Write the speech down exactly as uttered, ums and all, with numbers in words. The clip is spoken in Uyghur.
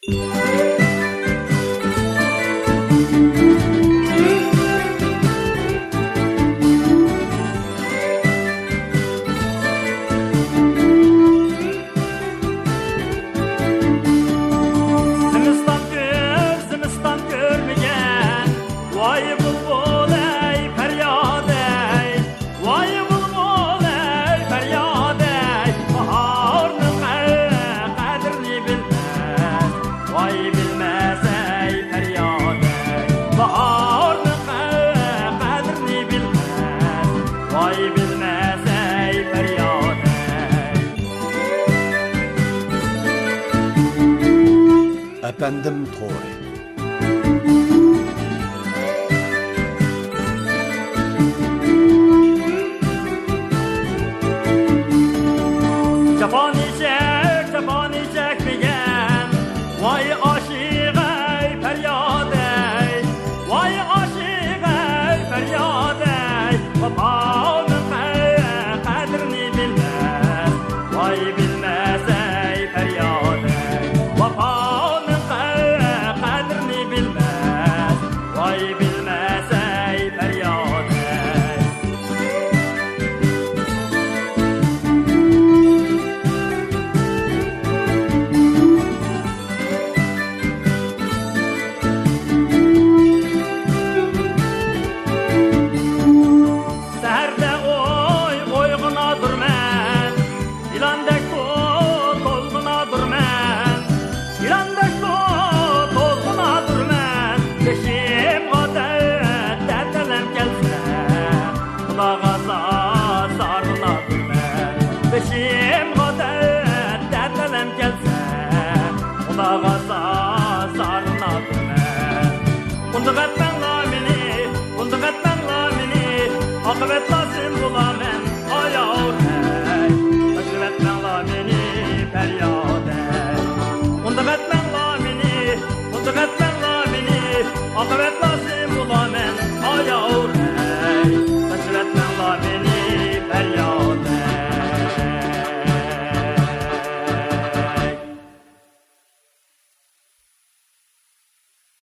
زىمىستان كۆر، زىمىستان كۆرمىگەن، ۋاي بۇلبۇل ئەي پەرياد ئەي، ۋاي بۇلبۇل ئەي پەرياد ئەي، باھارنىڭ قەدرىنى بىلمەس، ۋاي بىلمەس ئەي پەرياد ئەي، باھارنىڭ قەدرىنى بىلمەس، ۋاي بىلمەس ئەي پەرياد ئەي. ئەپەندىم تورى. جاپانى چەك، جاپانى چەكمىگەن، ۋاي ئاشىق ئەي پەرياد ئەي، ۋاي ئاشىق ئەي پەرياد ئەي، ۋاپانىڭ قەدرىنى بىلمەس، ۋاي بىلمەس ئەي پەرياد ئەي، ۋاپانىڭ قەدرىنى بىلمەس، ۋاي بىلمەس ئەي پەرياد ئەي. سەھەردە ئوي، ئويغىنادۇر مەن، يىلاندەك تو-، تولغىنادۇر مەن، يىلاندەك تو-، تولغىنادۇر مەن، بېشىمغا دەرد، دەرد ئەلەم كەلسە، قۇلاق ئاسا زارلىنادۇر مەن، بېشىمغا دەرد، دەرد ئەلەم كەلسە، قۇلاق ئاسا زارلىنادۇر مەن. ئۇنداق ئەتمەڭلار مېنى، ئۇنداق ئەتمەڭلار مېنى، ئاقىۋەتلا